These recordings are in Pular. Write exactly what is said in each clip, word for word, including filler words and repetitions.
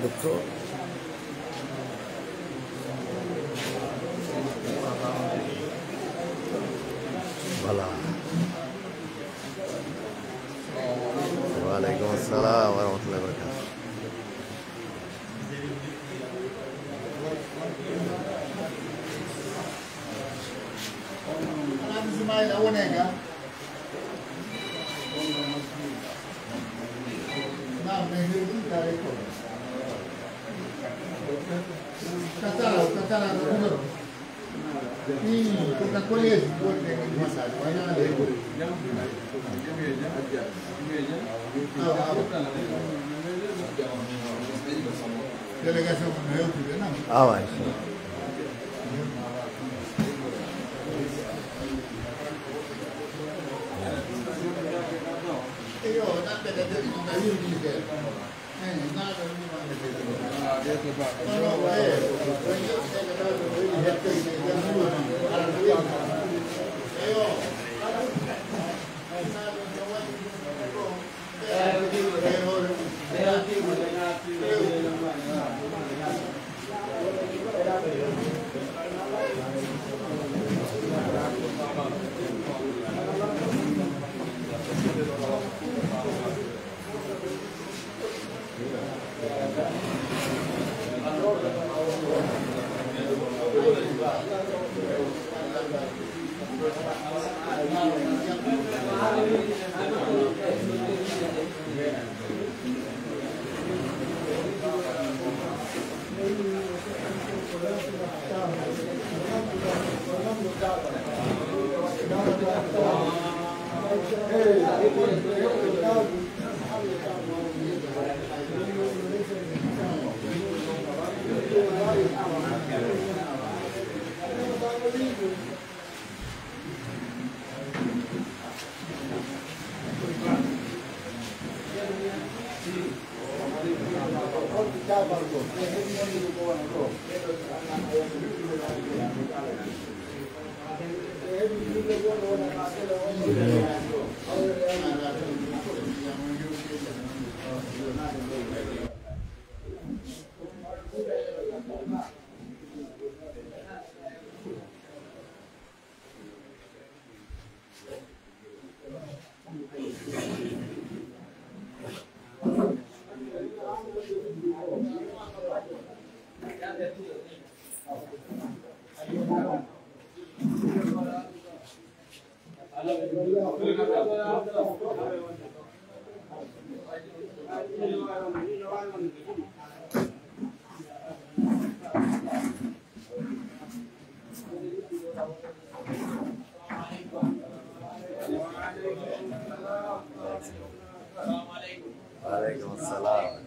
Doktor. Voilà. Wa aleykum salaam wa rahmatullahi wa barakaatuh. Alhaji Ismaila, wonee ga? Naam, mais heewii tawi ko. Katara, katara ko ɗum ɗo. Hmm, ko ka collège woni ɓe ngoni massage, wona le. Awa, awa. Délégation ko no hewtude, naam. Awa, inchallah. Wa aleykum salaam.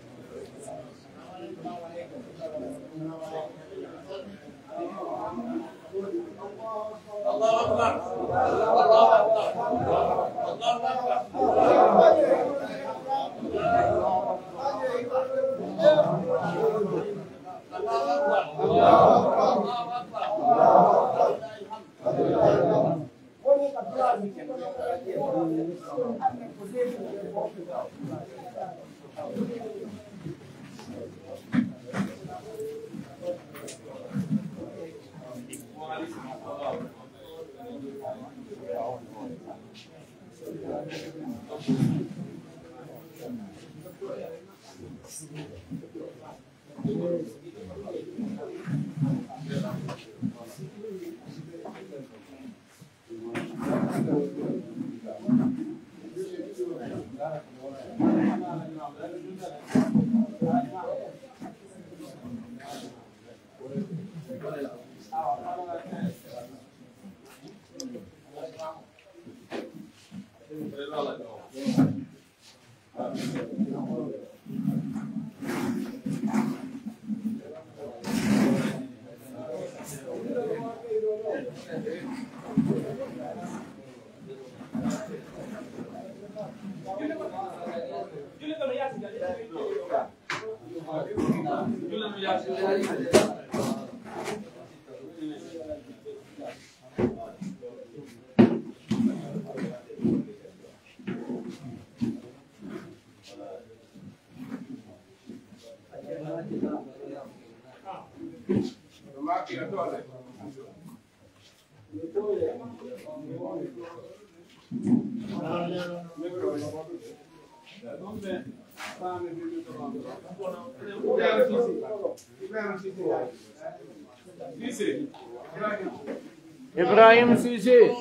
Ibrahim Cissé.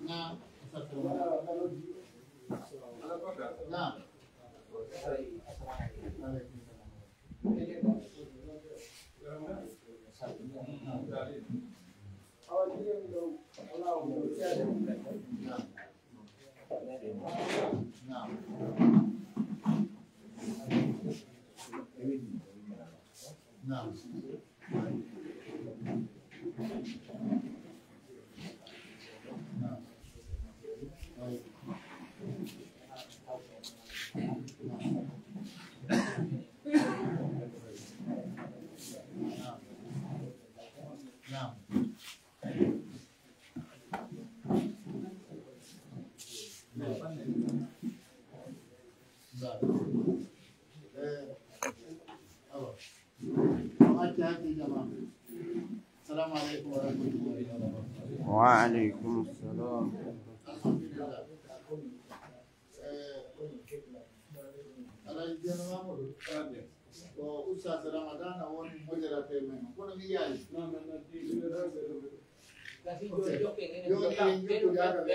Naam. Naam. Naam. Naam. Naam. Assalamu aleykum wa rahmatullahi wa barakatuh. Wa aleykum salam. Alhamdulillah. Eh, Alhaji Ceerno Mamadou, ko Oustaz Ramadana woni modérateur men. Kono mi yiyaali. Ok. Jooni en jokkodaaka ɓe.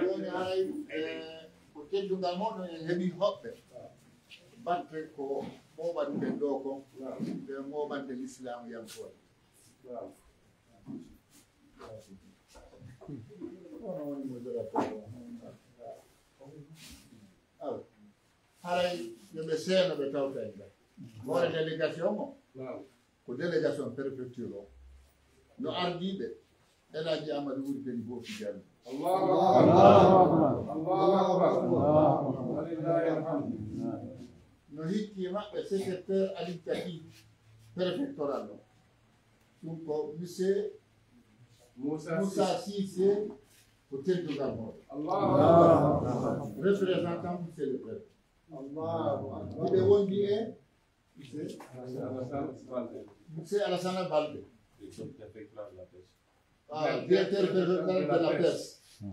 Jooni haray, eh, ko teddungal mawɗo en heɓi hoɓɓe. Batte ko mooɓaɗen ɗo kon, ɓe mooɓande Lislaamu yankooɓe. Onon woni modérateur o. Awa. Haray yo ɓe seeno ɓe tawta en ɓe. Hoore délégation o, ko délégation préfecture o. No ardiiɓe, El Hadji Amadou Wuri Beni Booki Diallo. Allahu Akbar. Allahu Akbar. Walillahi alhamdu. No hikki e maɓɓe, secrétaire administratif préfectoral o. Ɗum ko monsieur Moussa Moussa Cissé. Cissé, ko teddungal mawɗo. Allahu Akbar. Représentant monsieur le préfet. Allahu Akbar. Hiɓe wondi e monsieur Alassane Balde. Monsieur Alassane Balde. Ah, directeur préfectoral de la pêche.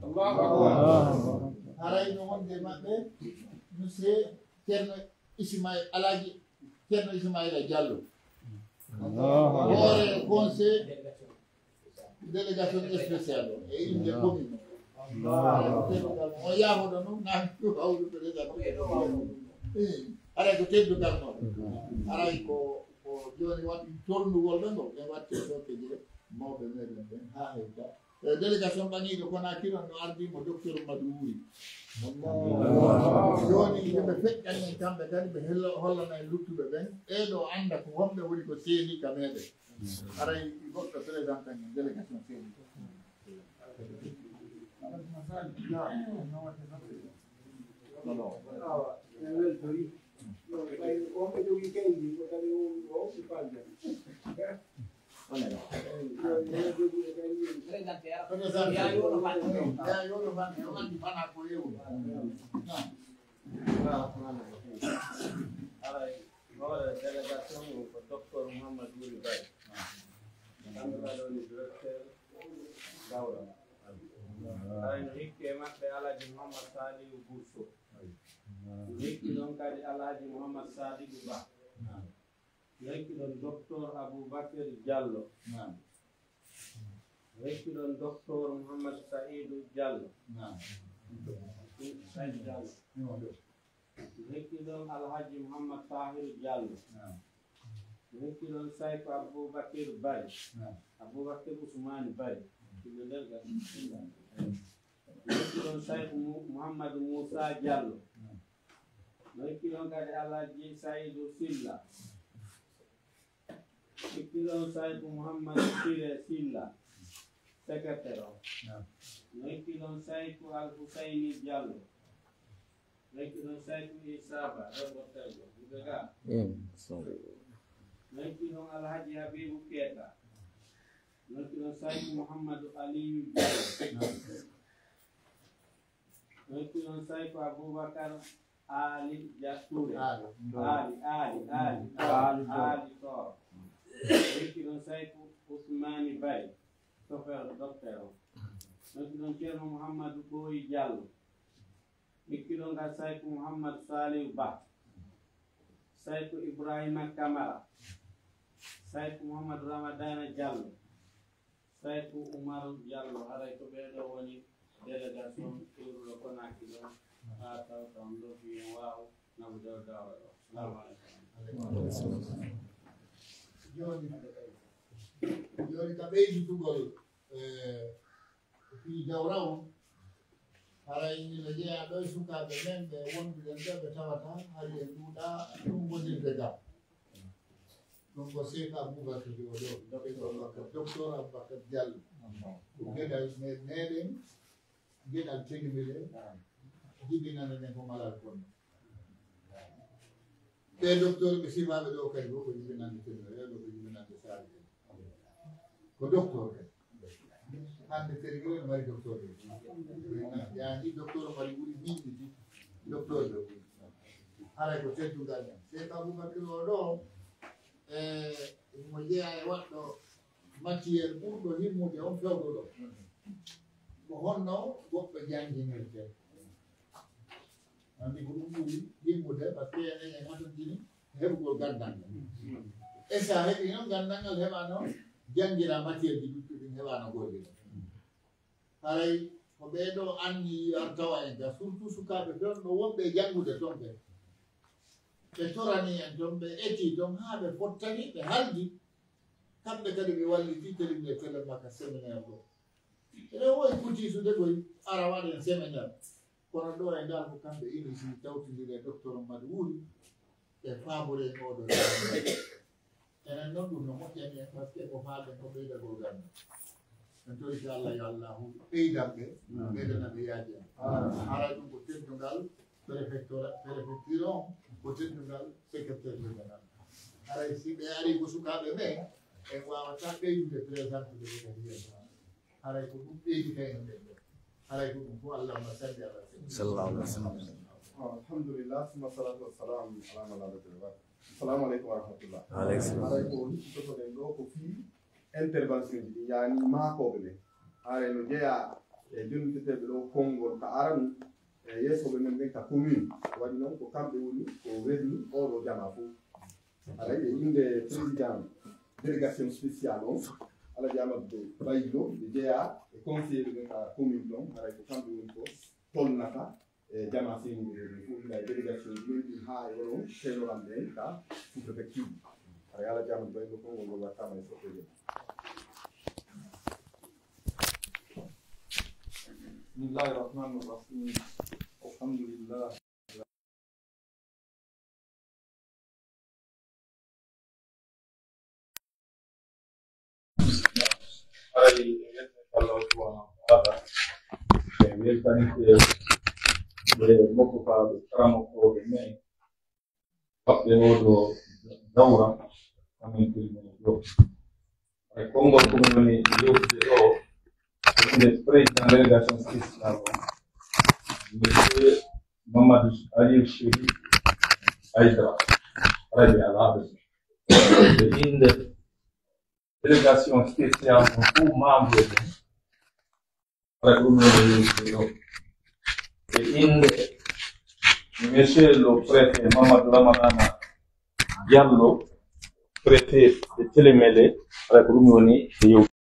Allahu Akbar. Haray no wonde maɓɓe, monsieur Ceerno Ismaïl, Alhaji Ceerno Ismaïla Diallo. Allahu Akbar. Hoore conseil délégation spéciale o, e inde commune o. Allahu Akbar. O yahuɗo non, nan hawru président. Eh, haray ko teddungal non. Haray ko, ko jooni waɗi tolnugol ɓe ngol, ɓe watti sooke je mawɓe meɗen ɓen haa hewta. E, délégation ɓaŋiiɗo Conakry on no ardii mo docteur Madou Wuri. Jooni, yo ɓe feƴƴan en kamɓe kadi, ɓe hello-, hollana en luttuɓe ɓen. Ɓee ɗoo annda ko honɓe woni ko seeni ka meɗen. Haray goɗɗo présentan en délégation seeni. Awa, en weltori. Yo, ɓay on ɓe jogii kaydi, ko kadi o, o hokki falde. Haray, hoore délégation o ko docteur Mouhammad Wuri Bari. Kamɓe kadi woni directeur dawla. Haray no hikki e maɓɓe Alhaji Mouhammad Saliou Bousso. No hikki ɗon kadi Alhaji Mouhammad Sadibou Ba. Naam. Hekki ɗon Doktor Abubakir Jallo. Naam. Hekki ɗon Doktor Muhammad Sa'idu Jallo. Naam. Saïd Diallo. No hokki ɗon Alhaji Mouhammad Tahiru Diallo. No hokki ɗon Sayko Abubakir Bari. Abubakir Usmani Bari. Ɗum e nder gas. No hokki ɗon Sayko Mu-, Mouhammadu Moussa Diallo. No hokki ɗon kadi Alhaji Saidu Silla. Hikki ɗon Sayku Muhammad Sire Silla, secrétaire o. Naam. No hikki ɗon Sayku Al Husayni Diallo. No hikki ɗon Sayku Isa Ba, reporter o. Ɗum ɓe ga. Mm, sorry. No hikki ɗon Alhaji Habibu Keita. No hikki ɗon Sayku Muhammadu Aliyu Diallo. Naam. No hikki ɗon Sayku Abubakar Ali Dia Touré. Ali. Ali, Ali, Ali, Ali, Ali Touré. Ali Touré. No hikki ɗon Sayku Usmani Bari, chauffeur, docteur o. No hikki ɗon Ceerno Muhammadu Ɓooyi Diallo. Hikki ɗon ka Sayku Muhammadu Saliu Ba. Sayku Ibrahima Kamara. Sayku Muhammadu Ramadana Diallo. Sayku Umaru Diallo, haray ko ɓee ɗoo woni délégation iwruɗo Konaaki ɗon, haa tawta on ɗoo fii en waaw naɓude o dawra ɗoo. Salaamu aleykum. Jooni, jooni ka ɓeyditugol, eh, fii dawra on, haray hino jeyaa ɗoo e sukaaɓe men ɓe wonduɗen ɗoo ɓe tawata hari en ɗuuɗaa tummbondirde ga. Ɗum ko Seek Abubakar Joɗo, Docteur Abubakar Diallo. Ko geɗal me-, meɗen, geɗal telimele, jibinana ɗen ko malal kono. Ɓe docteur ɓe sifaaɓe ɗoo kadi fof ko jibinande telimele, ɗoo ko jibinande saare ɗen. Ko docteur kadi. Hannde telimele no mari docteur ɗen. Yaani docteur mari ɓuri miijude docteur ɗo. Haray ko teddungal men. Seek Abubakar o ɗoo, e, mo jeyaa e waɗɗo matière ɓurɗo himmude on fewndo ɗoo. Ko honno goɗɗo jannginirte? Anndi ko ɗum ɓuri himmude, par ce que enen en hatantini heɓugol ganndal ngal. E so a heɓii noon ganndal ngal, heɓaano janngira matière ji ɗuɗɗi ɗin, heɓaano gollira. Haray ko ɓee ɗoo anniyi artawa en ga, surtout sukaaɓe ton ɗo wonɓe e janngude ton ɓe. Ɓe toranii en ton, ɓe etii ton haa ɓe fottani, ɓe haldi. Kamɓe kadi ɓe wallitii telimele telen makka séminaire ɗoo. Eɗen woodi kutiisude koy ara waɗen séminaire. Kono ɗoo e ngal ko kamɓe inisi tawtindiri e docteur Madu Wuri. Ɓe faabori en oo ɗoo. Enen noon ɗum no moƴƴani en, par ce que ko faalɗen ko ɓeydagol ganndal. En torike Allah yo Allahu ɓeydan ɓe, ɓeydana ɓe yaaji en. Haray ɗum ko teddungal préfectorat, préfecture on, ko teddungal secrétaire régional. Haray si ɓe arii ko sukaaɓe ɓe, en waawataa ɓeydude présentude ɓe kadi yeeso. Haray ko ɗum ɓeydi kay no ɓen ɗon. Haray ko ɗum fof, Allahumma salli ala sayyidina. Sallallahu alaihi wasallam. Alhamdulillah, summa salatu wassalamu ala man la nabiyya ba'da. Assalamu alaikum wa rahmatullah. Wa alaikum salam. Haray ko huccitotoɗen ɗoo ko fii intervention ji ɗi yaani maakooɓe ɓen. Haray no jeyaa e jonniteteeɓe ɗoo konngol ka aranu e yeesooɓe men ɓen ka commune. Waɗi noon ko kamɓe woni ko werni oo ɗoo jamaa fof. Haray e innde président délégation spéciale on, Alhaji Amadou Baylo, ɓe jeyaa e conseiller ɓe ka commune ɗon, haray ko kamɓe woni ko tolnata e jamaa seniiɓe ɓe fof, ila e délégation ji men ɗi haa e onon teeloran ɓen ka sous-préfecture. Haray Alhaji Amadou Baylo, konngol ngol wattaama e soɓɓeede. بسم الله الرحمن الرحيم. الحمد لله. Haray, en yetti Allah subhanahu wa ta'ala. En weltanike ɓe mokkofaaɓe karamokooɓe men. Waɗde oo ɗoo dawra, amen tiri men ɗoo. Haray konngol ko min woni yewtude ɗoo, ko innde président délégation spéciale on, monsieur Mamadou Aliou Chérif Aïdara, haray ɓe alaa ɓe. E innde délégation spéciale on fof membre en, haray ko ɗum woni yewtude ɗoo. E innde monsieur le préfet Mamadou Ramadana Diallo, préfet de Télémélé, haray ko ɗum woni yewtude.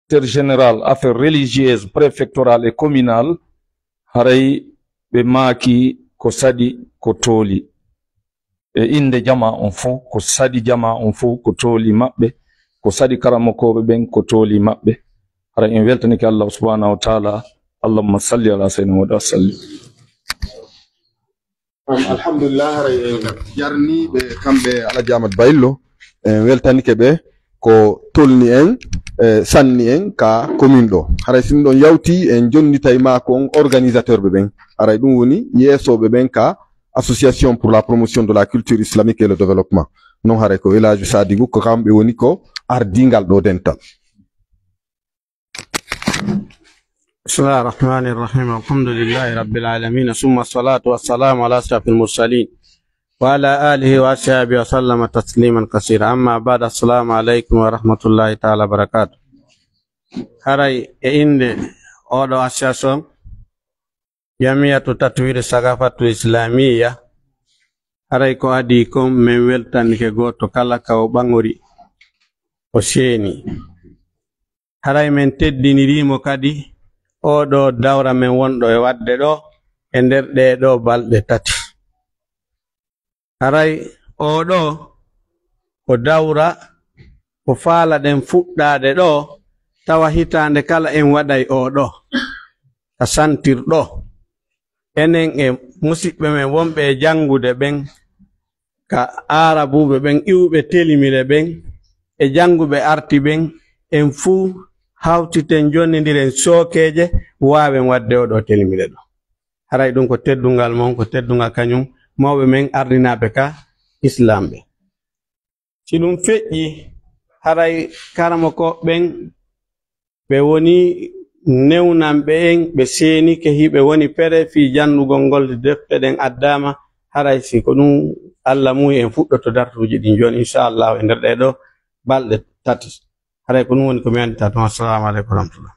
directeur général affaires religieuses, préfectorales et communales, haray ɓe maaki ko saɗi, ko tooli. E innde jamaa on fow, ko saɗi jamaa on fow, ko tooli maɓɓe, ko saɗi karamokooɓe ɓen, ko tooli maɓɓe. Haray en weltanike Allah subhanahu wa ta'ala. Allahumma salli ala sayyidina Muhammad wa sallim. Am, alhamdulillah, haray en jarni ɓe kamɓe Alhaji Amadou Bayillo, en weltanike ɓe ko tolni en, eh, sanni en ka commune ɗo. Haray si ɗum ɗon yawti, en jonnitay maa kon organisateur ɓe ɓen. Haray ɗum woni yeesooɓe ɓen ka Association pour la promotion de la culture islamique et le développement. Non haray ko El Hadji Sadigu, ko kamɓe woni ko ardingal ɗo dental. بسم الله الرحمن الرحيم. الحمد لله رب العالمين. ثم الصلاة والسلام على أشرف المرسلين وعلى آله وأصحابه وسلم تسليما كثيرا. أما بعد، السلام عليكم ورحمة الله تعالى وبركاته. Haray e innde oɗo association, Jamiyatu Tatwir Sagafatul Islamiyya, haray ko adii kon men weltanike gooto kala ka o ɓaŋori, o seeni. Haray men teddinirii mo kadi oo ɗoo dawra men wonɗo e waɗde ɗoo e nder ɗee ɗoo balɗe tati. Haray oo ɗoo ko dawra ko faalaɗen fuɗɗaade ɗoo, tawa hitaande kala en waɗay oo ɗoo ka santir ɗoo. Enen e musiɓɓe men wonɓe e janngude ɓen, ka aarabuuɓe ɓen iwuɓe telimire ɓen, e jannguɓe arti ɓen, en fuu hawtiten, jonnindiren sookeeje, waawen waɗde oo ɗoo telimire ɗoo. Haray ɗum ko teddungal mon, ko teddungal kañum mawɓe men ardinaaɓe ka Islaam ɓe. Si ɗum feƴƴi, haray karamoko ɓen ɓe woni newnanɓe en, ɓe seenike, hiɓe woni pere fii janndugol ngol defte ɗen addaama. Haray si ko ɗum Alla muuyi, en fuɗɗoto dartuuji ɗin jooni, inchallahu, e nder ɗee ɗoo balɗe tati. Haray ko ɗum woni ko mi anndita ton. Assalamu aleykum wa rahmatullah.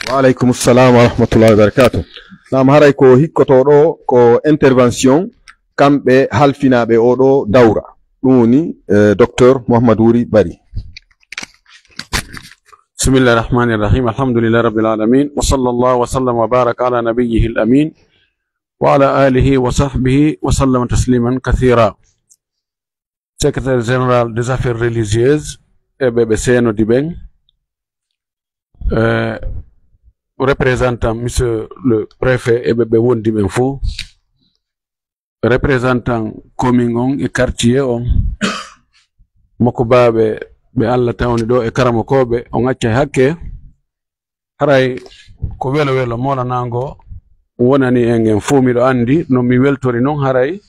Wa aleykum salam wa rahmatullahi wa barakatuh. Naam, haray ko hikkotoo ɗoo ko intervention kamɓe halfinaaɓe oo ɗoo dawra. Ɗum woni, eh, Docteur Mouhamadou Wuri Bari. بسم الله الرحمن الرحيم. الحمد لله رب العالمين. وصلى الله وسلم وبارك على نبيه الأمين وعلى آله وصحبه وسلم تسليما كثيرا. Secrétaire général des affaires religieuses, e ɓe ɓe seenodi ɓen, euh, représentant monsieur le préfet, e ɓe ɓe wondi ɓen fof, représentant commune on e quartier on, mokobaaɓe ɓe Allah tawni ɗo e karamokooɓe, on accay hakke. Haray ko welo welo moolanaango wonani en, en fof. Miɗo anndi no mi weltori non, haray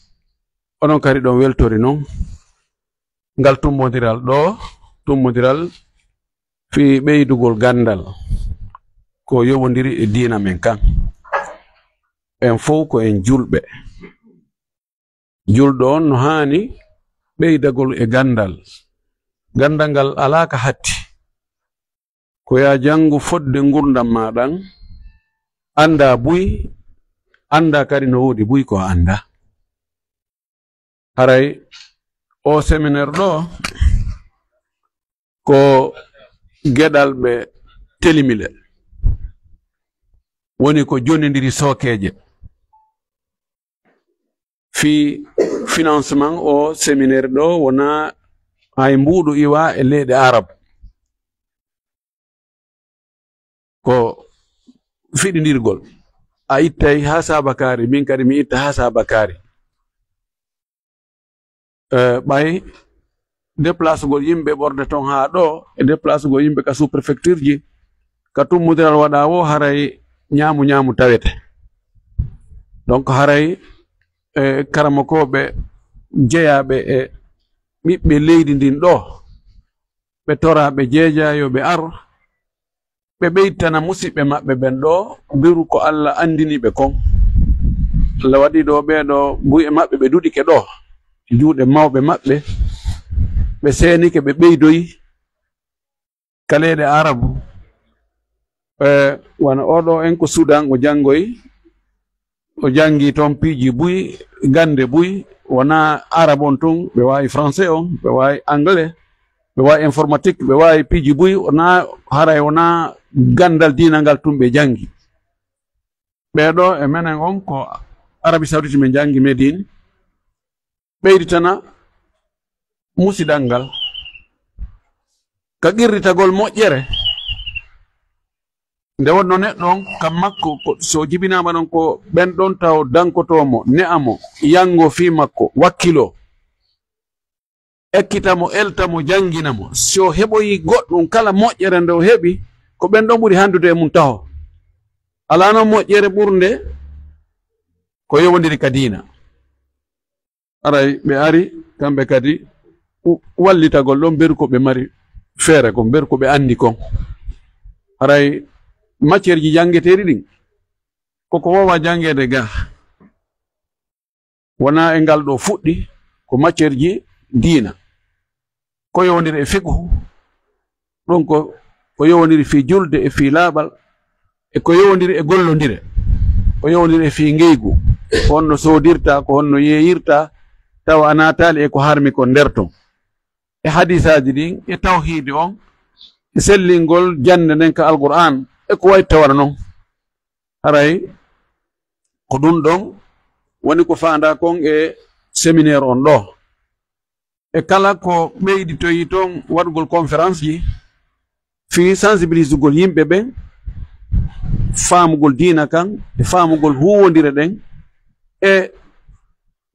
onon kadi ɗon weltori non. Ngal tummbondiral ɗo, tummbondiral fii ɓeydugol ganndal, ko yowondiri e diina men kan. En fof ko en julɓe. Julɗo on no haani ɓeydagol e ganndal. Ganndal ngal alaa ka hatti. Ko yaa janngu fodde ngurndan maa ɗan, anndaa buy, anndaa kadi no woodi buy ko a anndaa. Haray oo séminaire ɗoo, ko geɗal ɓe telimile, woni ko jonindiri sookeeje. Fii financement oo séminaire ɗoo, wonaa hay mbuuɗu iwaa e leyɗe Arab. Ko fiɗindirgol. A ittay haa saabakaari, min kadi mi itta haa saabakaari. Eh, ɓay déplacegol yimɓe ɓorde ton haa ɗoo, e déplacegol yimɓe ka sous-préfecture ji, ka tummbondiral waɗaa woo, haray ñaamu ñaamu tawete. Donc, haray, eh, karamokooɓe jeyaaɓe e ɓiɓɓe leydi ndin ɗoo, ɓe toraa ɓe jeejaa yo ɓe ar, ɓe ɓeytana musiɓɓe maɓɓe ɓen ɗoo mbiru ko Alla anndini ɓe kon. Alla waɗi ɗoo ɓee ɗoo buy e maɓɓe ɓe duɗike ɗoo, juuɗe mawɓe maɓɓe, ɓe seenike, ɓe ɓeydoyi ka leyɗe Arabu. E, wano oo ɗoo en ko Sudan, o janngoyi, o janngi ton piiji buy, gannde buy, wonaa Arab on tun, ɓe waawi français on, ɓe waawi anglais, ɓe waawi informatique, ɓe waawi piiji buy, wonaa, haray wonaa ganndal diina ngal tun ɓe janngi. Ɓee ɗoo e menen on ko Arabie Saoudite min janngi Médine, ɓeyditana musidal ngal ka qirritagol moƴƴere. Nde wonno neɗɗo on, kam makko, ko, so jibinaama ɗon, ko ɓen ɗon taw dankotoo mo, ne'a mo, yanngo fii makko, wakkiloo, ekkita mo, elta mo, janngina mo. Si o heɓoyi goɗɗum, kala moƴƴere nde o heɓi, ko ɓen ɗon ɓuri hanndude e mum taho. Alaa non moƴƴere ɓurnde ko yowondiri ka diina. Haray ɓe ari, kamɓe kadi, u-, wallitagol ɗon, beru ko ɓe mari feere kon, beru ko ɓe anndi kon. Haray macceerji janngeteeɗi ɗin, ko ko woowaa janngeede gaa, wonaa e ngal ɗoo fuɗɗi, ko macceerji diina. Ko yowondiri e fiqhu, ɗon ko, ko yowondiri fii julde e fii laaɓal, e ko yowondiri e gollondire, ko yowondiri e fii ngeygu, ko honno soodirta, ko honno yeeyirta, tawa a naataali e ko harmi kon nder ton. E hadiisaaji ɗin, e tawhiidi on, e sellingol jannde nden ka Alqur'aan, e ko wayi tawara non. Haray ko ɗun ɗon woni ko faandaa kon e séminaire on ɗoo. E kala ko ɓeyditoyi ton waɗugol conférence ji fii sensibilisugol yimɓe ɓen, faamugol diina kan, e faamugol huuwondire ɗen, e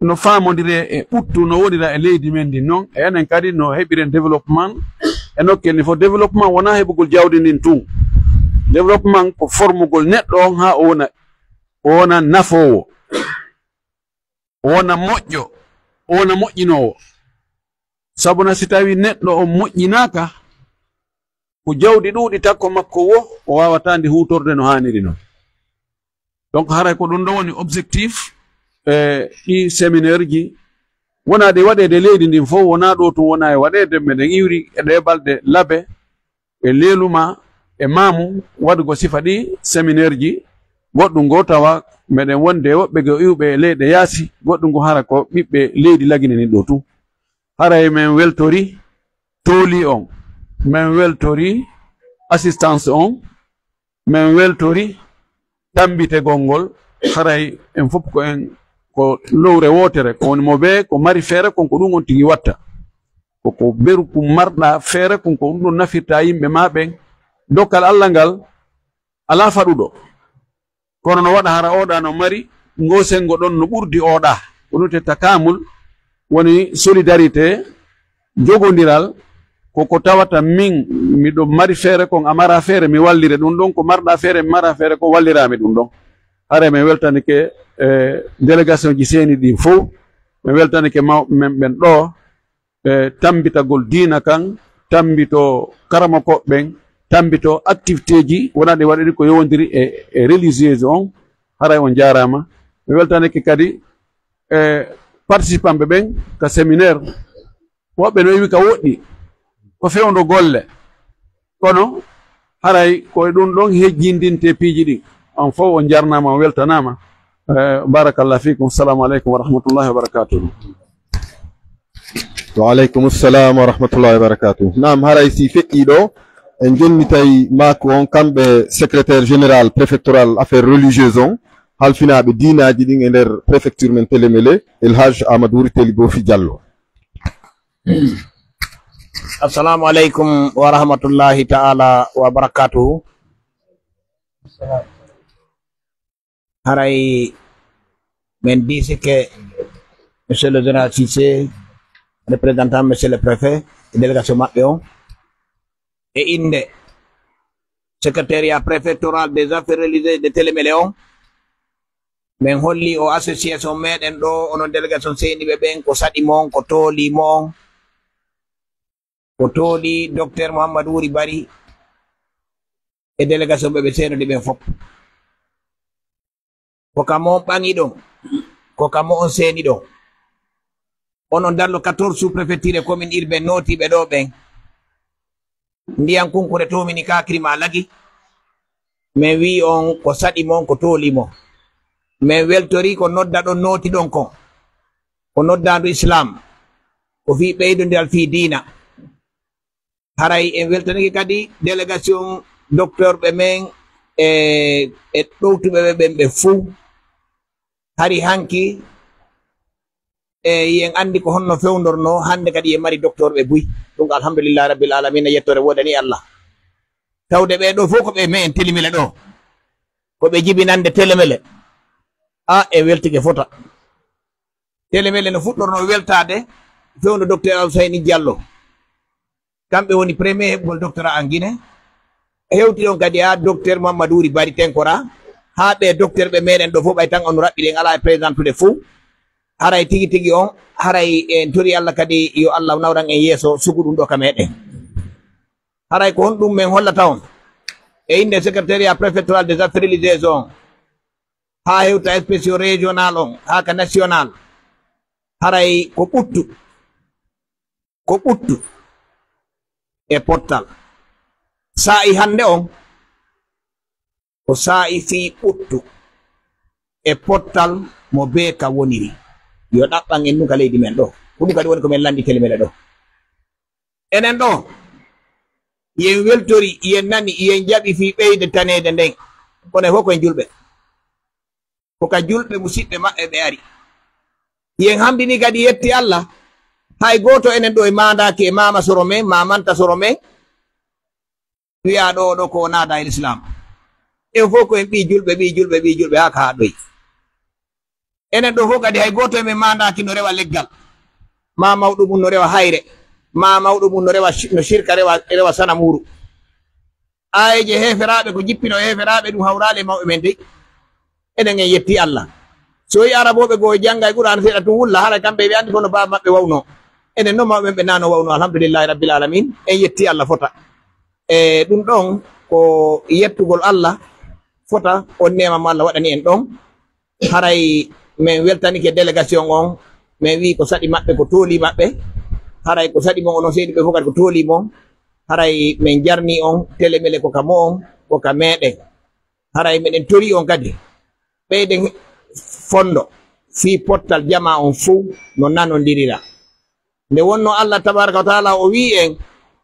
no faamondiree e ɓuttu no wonira e leydi men ndin non, e enen kadi no heɓiren développement e nokkel ni fof. Développement wonaa heɓugol jawdi ndin tun. Développement ko formugol neɗɗo on haa o wona, o wona nafoowo, o wona moƴƴo, o wona moƴƴinoowo. Sabu na si tawii neɗɗo on moƴƴinaaka, ko jawdi ɗuuɗi takko makko wo, o waawataa ndi huutorde no haaniri non. Donc, haray ko ɗun ɗon woni objectif, e ɗi séminaire ji. Wonaa ɗi waɗeede leydi ndin fof, wonaa ɗoo tun wonaa e waɗeede, meɗen iwri e ɗee balɗe Labe, e Leeluma, e Maamu, waɗugol sifa ɗi séminaire ji. Goɗɗun goo tawa meɗen wonde e woɓɓe goo iwɓe e leyɗe yaasi, goɗɗun goo hara ko ɓiɓɓe leydi Lagine nin ɗoo tun. Haray men weltori tooli on, men weltori assistance on, men weltori tambitegol ngol, haray en fof ko en, ko lowre wootere, ko woni mo bee ko mari feere kon ko ɗun on tigi watta. Ko, ko beru kun marɗaa feere kun ko ɗun ɗon nafirta yimɓe maa ɓen. Dokkal Alla ngal alaa faɗuɗo. Kono no waɗa hara oɗa no mari ngoo senngo ɗon no ɓurdi oɗa. Ko ɗun te takaamul woni solidarité, jogondiral, ko ko tawata min miɗo mari feere kon, a mara feere, mi wallire ɗun ɗon, ko marɗa feere, mi mara feere kon, walliraa mi ɗun ɗon. Haray mi weltanike, eh, délégation ji seeni ɗin fow, mi weltanike mawɓe men ɓen ɗoo, e tammbitagol diina kan, tammbito karamokooɓe ɓen, tammbito activité ji wonaa ɗi waɗuɗi ko yowondiri e, e religieuse on, haray on jaaraama. Mi weltanike kadi e participant ɓe ɓen ka séminaire. Woɓɓe no iwi ka woɗɗi, ko fewndo golle. Kono haray ko e ɗun ɗon hejjindintee piiji ɗin. On fow on jarnaama, on weltanaama. Eh, barakallahu fiikum. Assalamu aleykum wa rahmatullahi wa barakatuhu. Wa aleykum salam wa rahmatullahi wa barakatuh. Naam, haray si feƴƴii ɗoo, en jonnitay maako on, kamɓe secrétaire général préfectoral affaires religieuses on, halfinaaɓe diinaaji ɗin e nder préfecture men Télémélé, El Hadj Amadou Wuri Teli Bofi Diallo. Assalamu aleykum wa rahmatullahi ta'ala wa barakatuhu. Haray men diisike Monsieur le Général Cissé, représentant Monsieur le Préfet e délégation maɓɓe on, e innde Secrétariat préfectoral des affaires religieuses de Télémélé on, men holli o association meɗen ɗoo, onon délégation seeniiɓe ɓen, ko saɗi mon, ko tooli mon, ko tooli Docteur Mouhamadou Wuri Bari e délégation ɓe ɓe seenodi ɓen fof. Ko ka mo on ɓaŋi ɗon, ko ka mo on seeni ɗon. Onon dans le quatorze sous-préfecture et commune urbaine nootiiɓe ɗoo ɓen, ndiyan kunkure toomini kaakiri maa lagi, men wi'i on ko saɗi mon, ko tooli mon. Men weltori ko nodda ɗon nooti ɗon kon. Ko noddaandu Islam, ko fii ɓeydondiral fii diina. Haray en weltanike kadi délégation docteur ɓe men e, e ɗowtuɓe ɓe ɓen ɓe fuu. Hari hanki, e, en anndi ko honno fewndornoo, hannde kadi en mari docteur ɓe buy. Ɗum ko alhamdulillahi rabbil alamina, yettoore woodani Allah. Tawde ɓee ɗoo fof ko ɓe men telemele ɗoo, ko ɓe jibinande telemele. A, en weltike fota. Telemele no fuɗɗornoo weltaade fewndo docteur Alsayni Diallo. Kamɓe woni premier heɓugol doctorat en Guinée. Hewti ɗon kadi haa docteur Mamadou Wuri Bari Tenkora, haa ɓe docteur ɓe meɗen ɗo fof, ɓay tan on raɓɓiɗi, en alaa e présentude fof. Haray tigi tigi on, haray en tori Allah kadi yo Allah nawran en yeeso sugu ɗum ɗo ka meɗen. Haray ko honɗum men hollata on? E innde secrétariat préfectoral des affaires religieuses on, haa hewta spéciaux régional on, haa ka national, haray ko ɓuttu, ko ɓuttu e pottal. Saa'i hannde on, ko saa'i fii ɓuttu e pottal mo bee ka woniri. Yo ɗaɓɓan en nun ka leydi men ɗo. Ko ɗum kadi woni ko men lanndi telemele ɗo. Enen ɗo, yen weltori, yen nani, yen jaɓi fii ɓeyde taneede nden. Kono e fof ko en julɓe. Ko ka julɓe musiɓɓe maɓɓe ɓe ari. Yen hamdini kadi yetti Allah. Hay gooto enen ɗo e maandaaki e maama soro men, maamanta soro men. Wi'aa ɗo, ɗo ko o naada e Lislaam. En fof ko en ɓii julɓe, ɓii julɓe, ɓii julɓe, haa ka haa ɗoy. Enen ɗo fof kadi hay gooto e men maandaaki no rewa leggal. Maa mawɗo mum no rewa hayre. Maa mawɗo mum no rewa shi-, no shirka rewa, rewa sanamuuru. Aayeeje heeferaaɓe ko jippinoo e heeferaaɓe ɗum hawraali e mawɓe men dey. Enen en yetti Allah. So wii arabooɓe goo jannga e Qur'aana seeɗa tun wulla, hara kamɓe ɓe anndi ko no baaba maɓɓe wawnoo. Enen non mawɓe men ɓe naano wawnoo, alhamdulillahi rabbil alamin. En yetti Allah fota. E ɗum ɗon ko yettugol Allah fota on neema mo Allah waɗani en ɗon. Haray men weltanike délégation on, men wi'i ko saɗi maɓɓe, ko toolii maɓɓe. Haray ko saɗi mon onon seydi ɓe fof kadi ko toolii mon. Haray men jarnii on, telemele ko ka mo'on, ko ka meɗen. Haray meɗen torii on kadi, ɓeyden fondo fii pottal jamaa on fow no nanondirira. Nde wonnoo Allah tabaaraka wa taala o wi'i en,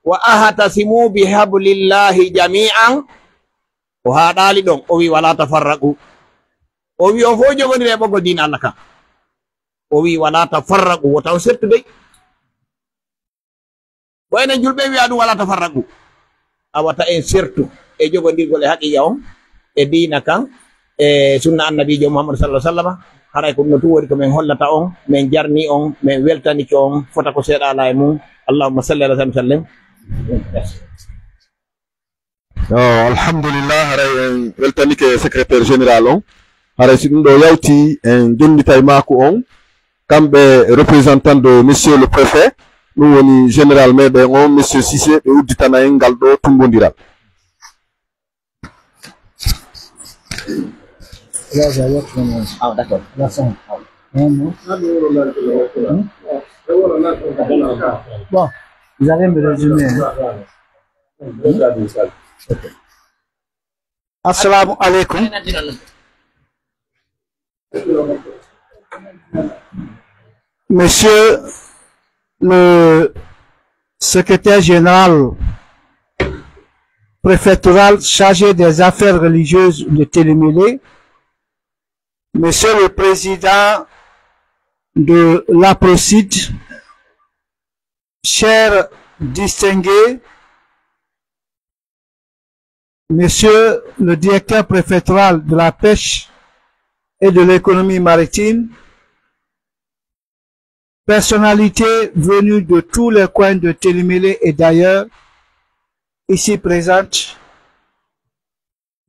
"Wa ahtasimu bi hablillahi jami'an," o haaɗaali ɗon, o wi'i, "Walaa tafarraqu." O wi'i on fow jogondire e ɓoggol diina Allah kan. O wi'i, "Walaa tafarraqu," wota on sertu dey. Ko enen julɓe wi'a ɗum, "Walaa tafarraqu." A wata en sertu e jogondirgol e haqiiqa on, e diina kan, e sunna annabiijo Muhammadu sallallahu alaihi wasallam. Haray ko ɗum no tun woni ko men hollata on, men jarni on, men weltanike on, fota ko seeɗa alaa e mum. Allahumma salli ala sallim sallim. Yo, alhamdulillah, haray en weltanike secrétaire général on. Haray si ɗum ɗo yawti, en jonnitay maaku on. Kamɓe représentant de monsieur le préfet, ɗum woni général meɗen on, monsieur Cissé, ɓe udditana en ngal ɗo tumbondiral. Là, ça va être comment ? Ah, d'accord. Là, ça. Hein, non ? Hmm ? Bon, vous allez me résumer, hein ? Assalamu alaikum. Monsieur le secrétaire général préfectoral chargé des affaires religieuses de Télémélé, Monsieur le président de l'APROCID, chers distingués, Monsieur le directeur préfectoral de la pêche et de l'économie maritime, personnalités venues de tous les coins de Télémélé et d'ailleurs, ici présentes,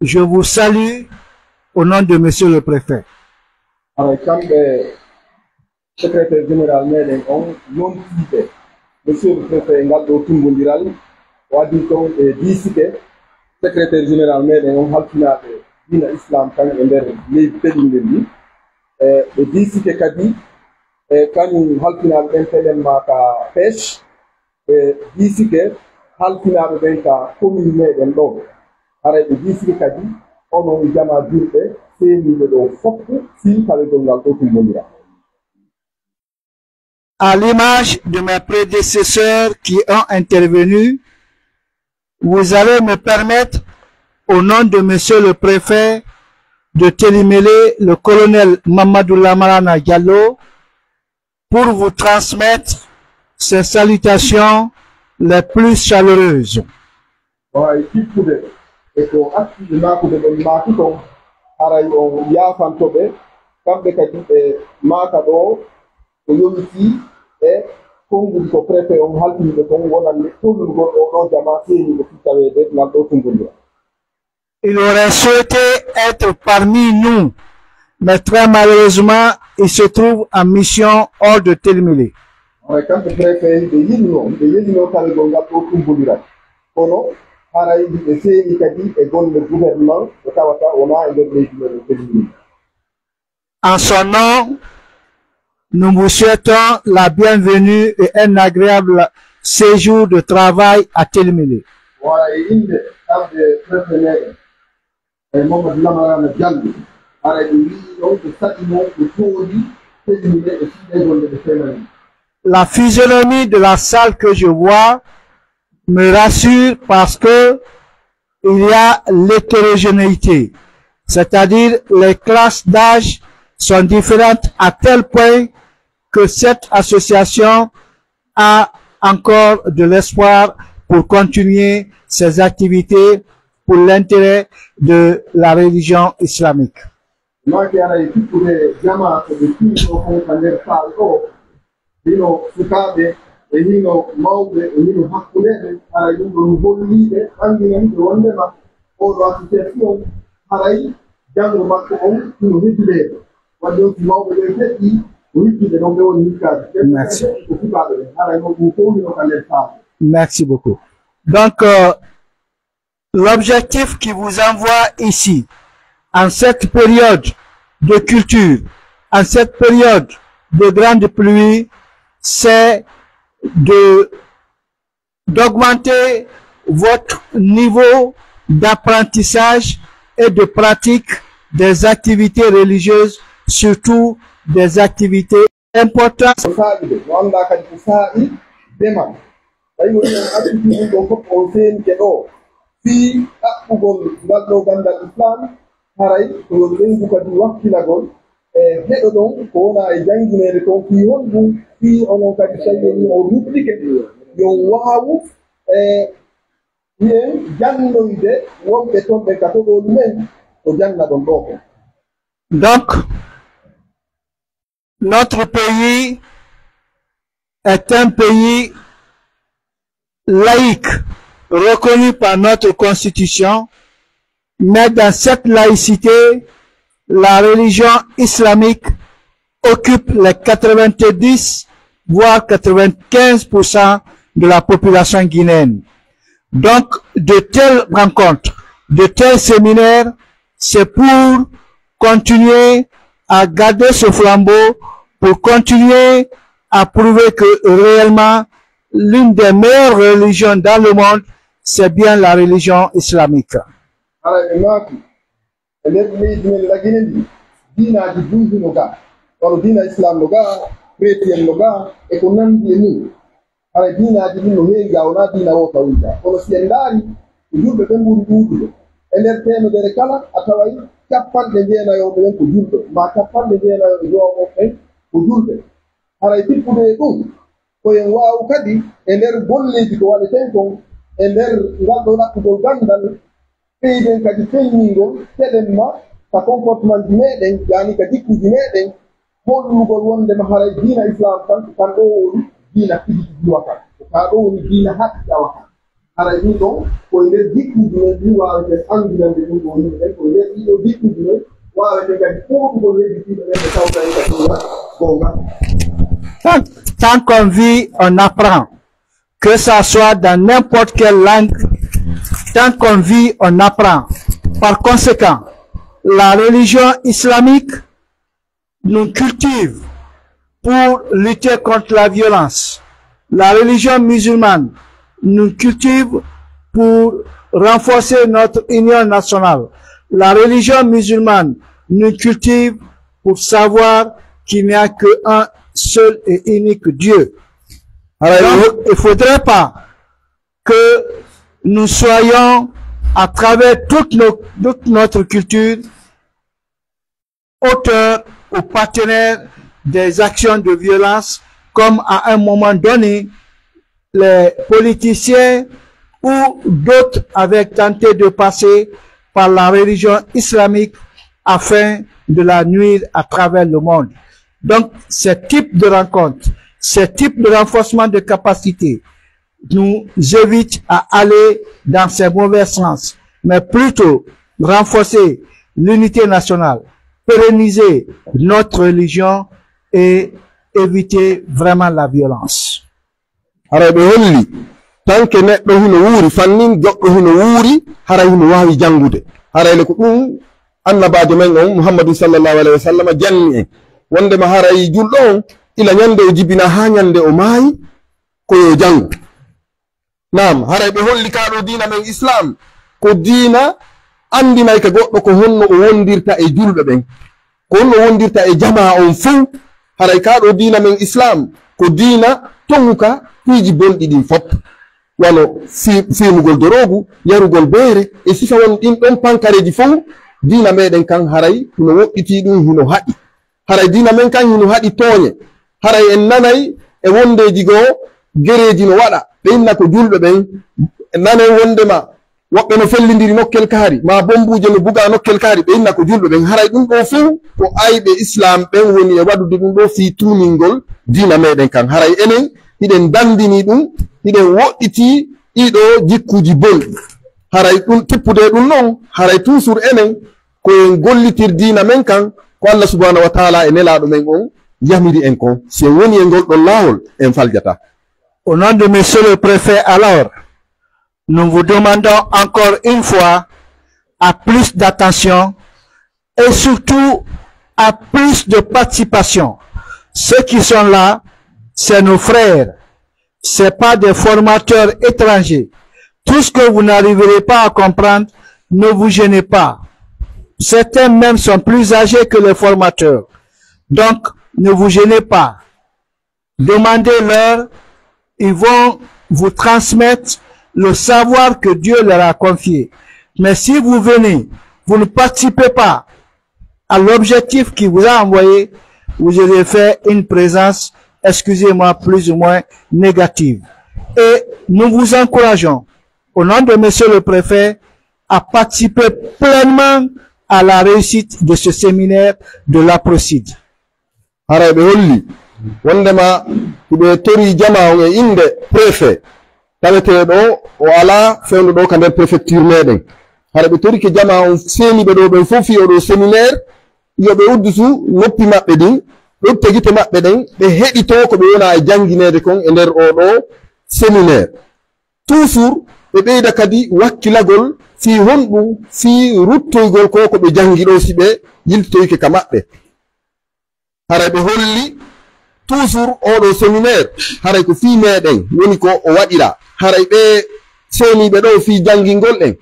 je vous salue au nom de Monsieur le Préfet. Haray kamɓe secrétaire général meɗen on, yontiiɓe Monsieur le Préfet e ngal ɗo tumbondiral, o adii ton ɓe diisike secrétaire général meɗen on, halfinaaɓe diina Islam kan e nder leydi teddundi ndin. E ɓe diisike kadi, e kañum halfinaaɓe ɓen telen ma ka pêche, ɓe diisike halfinaaɓe ɓen ka commune meɗen ɗo. Haray ɓe diisike kadi onon jamaa julɓe seeniiɓe ɗo fof fii tawegol ngal ɗo tumbondiral. À l'image de mes prédécesseurs qui ont intervenu, Vous allez me permettre, au nom de Monsieur le Préfet de Télémélé, le colonel Mamadou Lamarana Diallo, pour vous transmettre ses salutations les plus chaleureuses. Waay tippude e ko accuɓe maakude ɓen maaki kon, haray on yaafanto ɓe, kamɓe kadi ɓe maaka ɗoo ko yowitii e konguɗi ko préfet on halfini ɓe kon wonande tollugol oo ɗoo jamaa seeniiɗo fii taweede ngal ɗoo tumbondiral. Il aurait souhaité être parmi nous, mais très malheureusement, il se trouve en mission hors de Télémélé. Haray kamɓe préfet hiɓe yiɗuno, hiɓe yelinoo tawegol ngal ɗoo tumbondiral. Kono haray hiɓe seeni kadi e golle gouvernement ko tawata wonaa e nder leydi men e Télémélé. En son nom, nous vous souhaitons la bienvenue et un agréable séjour de travail à Télémélé. Wala e innde kamɓe préfet meɗen, e Mamadou Lamarana Diallo, ara ɓe wi'i ɗon ɓe saɗi non ɓe tooɗi Télémélé e fii ɗee golle ɓe fewnani. La physionomie de la salle que je vois me rassure parce que il y a l'hétérogénéité, c'est-à-dire les classes d'âge sont différentes à tel point que cette association a encore de l'espoir pour continuer ses activités pour l'intérêt de la religion islamique. Maaki ara e tippude jamaa ko ɓe tiiɗo kon ka nder saal ɗoo. Hino sukaaɓe, e hino mawɓe, e hino hakkundeeɓe, haray ɗum ɗon hollii ɓe, anndinani ɓe wonndema oo ɗoo association, haray janngo makko on hino heddude. Waɗde on si mawɓe ɓe feƴƴii, ko hikkiiɓe ɗon ɓe woni hikkaade. Merci. Ko sukaaɓe ɓen, haray non ɗum fow hino ka nder saal. Merci beaucoup. Donc, euh, l'objectif qui vous envoie ici, en cette période de culture, en cette période de grande pluie, c'est de, d'augmenter votre niveau d'apprentissage et de pratique des activités religieuses, surtout des activités importantes. Ko saa'i de, mo anndaa kadi ko saa'i demal. Tawi woni on activité ɗum ɗon fof on seenike ɗoo. Fii ɗaɓɓugol ngal ɗoo ganndal Islam, haray ko yo ɓeyngu kadi wakkilagol e heɗo ɗon ko wona e janngineede kon fii honɗum, fii onon kadi tawi woni on ruttike, yo waawu e hiyen janndoyde wonɓe ton ɓen ka toɗooli men ko janna ɗon ɗoo kon. Donc, notre pays est un pays laïque, reconnu par notre constitution, mais dans cette laïcité, la religion islamique occupe les quatre-vingt-dix, voire quatre-vingt-quinze pour cent de la population guinéenne. Donc, de telles rencontres, de tels séminaires, c'est pour continuer à garder ce flambeau, pour continuer à prouver que réellement, l'une des meilleures religions dans le monde, c'est bien la religion islamique. Haray ɓe maaki, e nder leydi men Lagine ndi, diinaaji buy hino gaa. Wano diina Islam no gaa, chrétien no gaa, e ko nanndi e mum. Haray diinaaji ɗin no heewi gaa, wonaa diina wooto woni gaa. Kono si en ndaari, ko julɓe ɓen ɓuri ɗuuɗude. E nder teemedere kala, a taway cappanɗe jeenayo ɓen ko julɓe, maa cappanɗe jeenayo e jowo ɓen ko julɓe. Haray tippude e ɗum, ko en waawu kadi e nder golleeji ko waɗeten kon, e nder ngal ɗoo ɗaɓɓugol ganndal, ɓeyden kadi feññingol telemma ka comportementji meɗen, yaani ka jikkuuji meɗen, hollugol wonndema haray diina Islam kan ko kan ɗoo woni diina tigi tigi wa kan, ko kaa ɗoo woni diina haqiiqa wa kan. Haray ɗum ɗon ko e nder jikkuuji men ɗin waaweten anndinande ɗum ɗoo yimɓe ɓen, ko e nder ɗii ɗoo jikkuuji men waaweten kadi fooɗugol hedditiiɓe ɓen ɓe tawta en ka diina goonga. Tant, tant qu'on vit, on apprend. Que ça soit dans n'importe quelle langue, tant qu'on vit, on apprend. Par conséquent, la religion islamique nous cultive pour lutter contre la violence. La religion musulmane nous cultive pour renforcer notre union nationale. La religion musulmane nous cultive pour savoir qu'il n'y a qu'un seul et unique Dieu. Haray donc, il faudrait pas que nous soyons, à travers toute, nos- toute notre culture, auteurs ou partenaires des actions de violence, comme à un moment donné, les politiciens ou d'autres avaient tenté de passer par la religion islamique afin de la nuire à travers le monde. Donc, ces types de rencontres, ces types de renforcement de capacités nous invitent à aller dans ces mauvais sens, mais plutôt renforcer l'unité nationale, pérenniser notre religion et éviter vraiment la violence. Haray ɓe holli, tanke neɗɗo hino wuuri fannin, goɗɗo hino wuuri, haray hino waawi janngude. Haray le ko ɗum annabaajo men on, Muhammadu sallallahu alaihi wa sallam, janni en. Wondema haray julɗo on, ila ñande o jibina haa ñande o maayi, ko yo janngu. Naam, haray ɓe holli kaa ɗoo diina men Islaam, ko diina anndinay ka goɗɗo ko honno o wondirta e julɓe ɓen. Ko honno wondirta e jamaa on fow, haray kaa ɗoo diina men Islaam ko diina toŋuka piiji bonɗi ɗin fow. Wano fi- fiimugol doroogu, yarugol beere, e sifa won ɗin ɗon pankareeji fow, diina meɗen kan haray hino woɗɗitii ɗum, hino haɗi. Haray diina men kan hino haɗi tooñe. Haray en nanay e wondeeji goo gereeji no waɗa, ɓe inna ko julɓe ɓen. En nanay wondema woɓɓe no fellindiri nokkel kaari, maa bombuuje no bugaa nokkel kaari, ɓe inna ko julɓe ɓen. Haray ɗum ɗoo fow ko ayɓe Islaam ɓen woni e waɗude ɗum ɗoo fii tuuningol diina meɗen kan. Haray enen hiɗen dandini ɗum, hiɗen woɗɗitii ɗii ɗoo jikkuuji bonɗi. Haray ɗum tippude ɗum non, haray toujours enen ko en gollitir diina men kan, ko Allah subhanahu wa taala e nelaaɗo men on yamiri en kon. Si en woni e ngol ɗon laawol, en faljataa. Au nom de Monsieur le Préfet, alors, nous vous demandons encore une fois à plus d'attention et surtout à plus de participation. Ceux qui sont là, c'est nos frères, c'est pas des formateurs étrangers. Tout ce que vous n'arriverez pas à comprendre, ne vous gênez pas. Certains même sont plus âgés que les formateurs. Donc, ne vous gênez pas. Demandez-leur, ils vont vous transmettre le savoir que Dieu leur a confié. Mais si vous venez, vous ne participez pas à l'objectif qui vous a envoyé, vous allez faire une présence, excusez-moi, plus ou moins négative. Et nous vous encourageons, au nom de Monsieur le Préfet, à participer pleinement à la réussite de ce séminaire de l'APROCID. Haray ɓe holli wondema hiɓe torii jamaa on e innde préfet taweteeɗo o alaa fewndo ɗoo ka nder préfecture meɗen. Haray ɓe torike jamaa on seeniiɓe ɗoo ɓen fow fii oo ɗoo séminaire, yo ɓe udditu noppi maɓɓe ɗin, ɓe utta gite maɓɓe ɗen, ɓe heɗitoo ko ɓe wona e janngineede kon e nder oo ɗoo séminaire. Toujours ɓe ɓeyda kadi wakkilagol fii honɗum, fii ruttoygol ko ko ɓe janngi ɗoo si ɓe yiltitoyke ka maɓɓe. Haray ɓe holli toujours oo ɗoo séminaire, haray ko fii meɗen woni ko o waɗiraa. Haray ɓee seeniiɓe ɗoo fii janngingol en,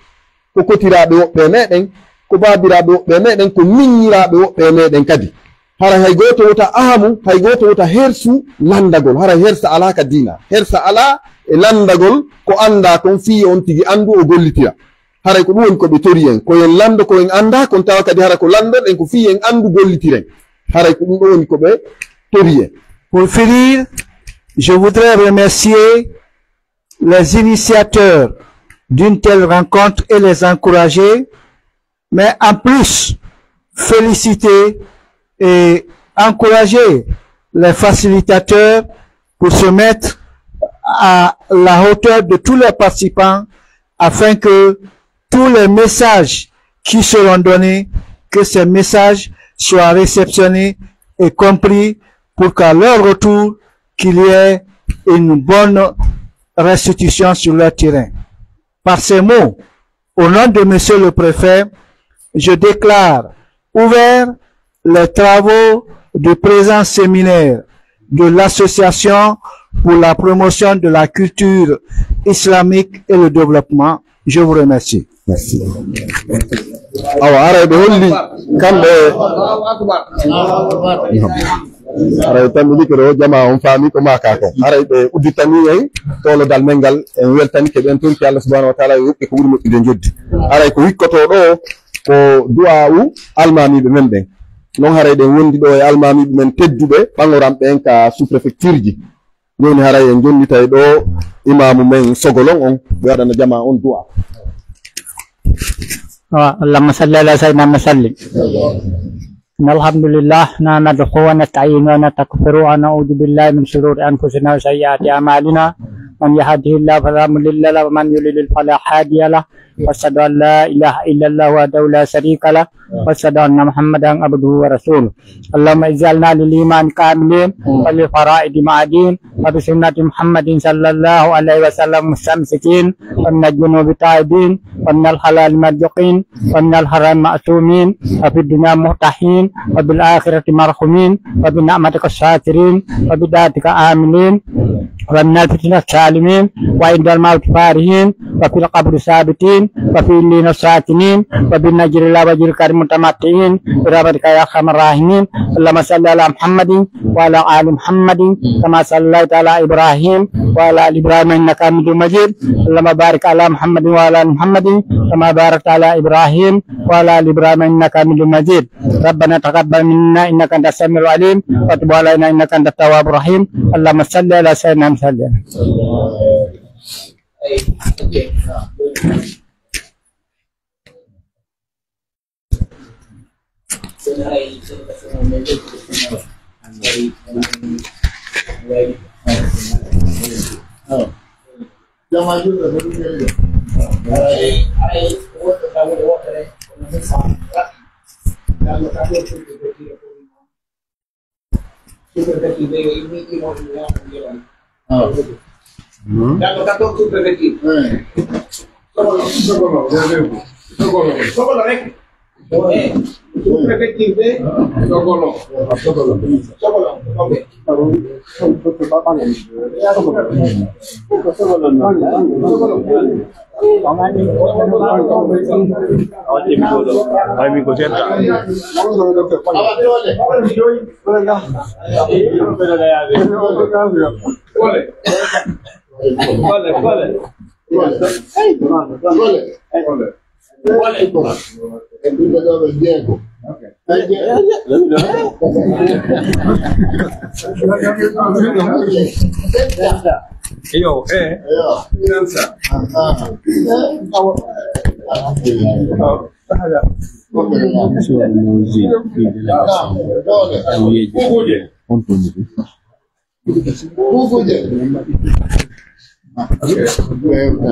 ko kotiraaɓe woɓɓe e meɗen, ko baabiraaɓe woɓɓe e meɗen, ko miññiraaɓe woɓɓe e meɗen kadi. Haray hay gooto wota ahamu, hay gooto wota hersu lanndagol. Haray hersa alaa ka diina. Hersa alaa e lanndagol ko anndaa kon fii yo on tigi anndu o gollitira. Haray ko ɗum woni ko ɓe tori en. Ko en lanndo ko en anndaa kon, tawa kadi hara ko lanndon en ko fii en anndu gollitiren. Haray ko ɗum ɗoo woni ko ɓe tori en. Pour finir, je voudrais remercier les initiateurs d'une telle rencontre et les encourager, mais en plus, féliciter et encourager les facilitateurs pour se mettre à la hauteur de tous les participants afin que tous les messages qui seront donnés, que ces messages soient réceptionnés et compris pour qu'à leur retour, qu'il y ait une bonne restitution sur leur terrain. Par ces mots, au nom de Monsieur le Préfet, je déclare ouvert les travaux du présent séminaire de l'Association pour la promotion de la culture islamique et le développement. Je vous remercie. Merci. Awa, haray ɓe holli kamɓe. Haray tammi ɗike ɗo, jamaa on faami ko maaka kon. Haray ɓe udditanii en toolodal men ngal, en weltanike ɓen ton, ki Allah subhanahu wa ta'ala yo yoɓ ɓe ko ɓuri moƴƴude njoɓdi. Haray ko wikkotoo ɗoo ko du'aa'u almaamiiɓe men ɓen. Non haray ɗen wondi ɗoo e almaamiiɓe men tedduɓe, ɓaŋoranɓe en ka sous-préfecture ji. Jooni haray en jonnitay ɗoo imaamu men Sogolon on, ɓe waɗana jamaa on du'a. Wa-, Allahumma salli ala sayyidina Muhammad sallim. إن الحمد لله نحمده ونستعينه ونستغفره ونعوذ بالله من شرور أنفسنا وسيئات أعمالنا. من يهده الله فلا مضل له ومن يضلل فلا هادي له. وأشهد أن لا إله إلا الله وحده لا شريك له. وأشهد أن محمدا عبده ورسوله. اللهم اجعلنا للإيمان كاملين وللفرائض معدين وبسنة محمد صلى الله عليه وسلم مستمسكين ومن الذنوب تائبين ومن الحلال مرزوقين ومن الحرام معصومين وفي الدنيا مرتاحين وفي الآخرة مرحومين وبنعمتك شاكرين وبطاعتك عاملين ومن الفتنة سالمين وعند الموت فرحين وفي القبر ثابتين وفي عليين ساكنين وبالنصر إلى وجهك الكريم متمتعين برحمتك يا أرحم الراحمين. اللهم صل على محمد وعلى آل محمد كما صليت على إبراهيم وعلى آل إبراهيم إنك حميد مجيد. اللهم بارك على محمد وعلى آل محمد كما باركت على إبراهيم وعلى آل إبراهيم إنك حميد مجيد. ربنا تقبل منا إنك أنت السميع العليم وتب علينا إنك أنت التواب الرحيم. اللهم صل على سيدنا محمد. Ah. Hmm? Sogolo, sogolo, sogolo, sogolo rek. Eh, sous-préfecture be Sogolo. Sogolo. Sogolo. Ok. Awa, mi ko seeɗa. Awa, doole. Doole. Doole, doole. Doole. Doole. Yo, eh. Yo. Nan sa. Kuukuje.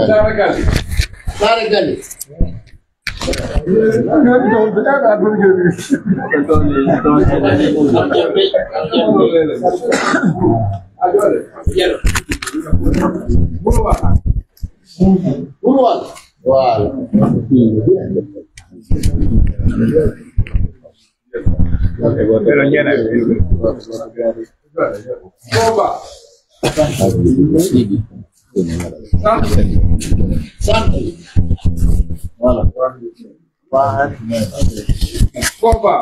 Saare Gali. Saare Gali. Burwal. Burwal. Voilà. Pero ñana. Koba. Santi. Santi. Voilà. Koba.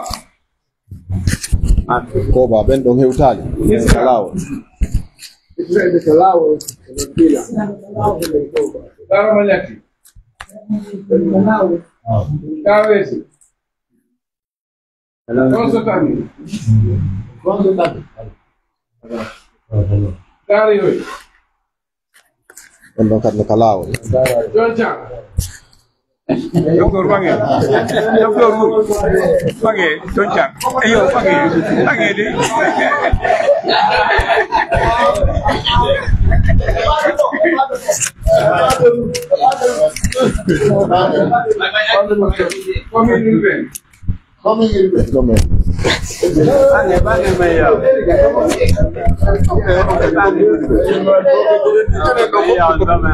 Koba, ɓen ɗon hewtaali. Yes, sir. Laawol. It's ready to laawol. Dara Mañaki. Kawesi. Konso Tami. Konso Tami. Kari yoy. On ɗon kadi no ka laawol. Jonca. Docteur Bange. Docteur Bange. Jonca. Eyo, Bange. Bange de. Commune urbaine. Commune urbaine. Commune. Bange, bange, mais yow. Yow, doomu Aadama.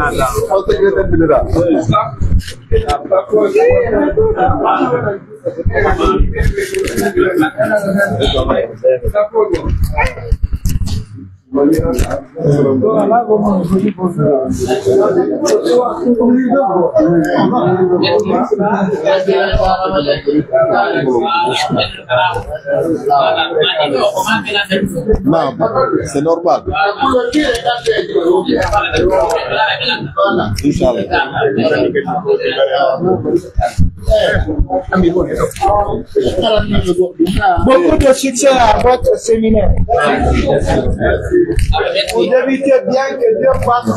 Non, c'est normal. Inchallah. Beaucoup de succès à votre séminaire. Vous débutez bien, que Dieu fasse.